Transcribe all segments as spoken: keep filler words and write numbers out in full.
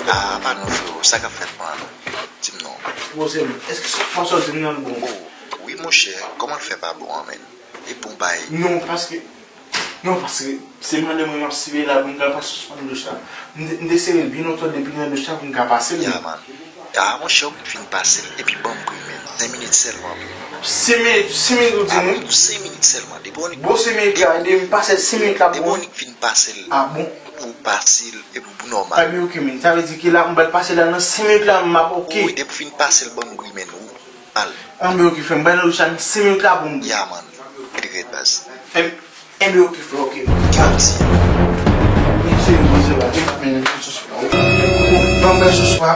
Ah, pa non, freo, sa k ap fèt, man? Di m non. Poze m, èske sa w di m nan bon? Oh, wi, monchè, kòman l fè pa bon an, menn? E bon bay. Non, paske, non, paske se mande mwen m ap siveye la pou m ka pase sou douch la. M te, m te sere l byen lontan depi nan douch la pou m ka pase l. Ya, man. Ah, monchè, ou fin pase l, epi ban m bri, menn. Senk minit sèlman, bro. Senk minit, senk minit ou di, ah, wi, senk minit sèlman. Depi w annik, bon, senk minit la, depi m pase l, senk minit la, depi w annik fin pase l, ah, bon, ou pase l, epi ou nòmal. Ah, men ok, men sa vle di ke la, m pral pase la nan senk minit la, m ap ok. Wi, depi w fin pase l, ban m bri, menn, ou nòmal. Ah, men ok, frè m, m pral nan douch la nan senk minit la pou m bri. Ya, man. Rete rèd, baz. Em, Enben, ok, frè, ok. Mèsi. Mèsi, mèsi, la. Mèsi, mèsi, mèsi. Ban m bèl sou swa.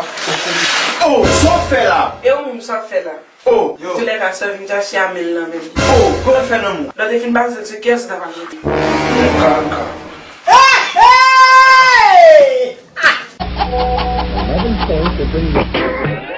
Oh, sa w fè la? E ou menm, sa w fè la? Oh. Yo. Toulèka, sa w vin chache a men l nan men m. Oh, kòman w fè nan men w? Lè w te fin pase l sou kè, sa ta pral rete. Anka, anka. Hey, hey! Another story to bring you.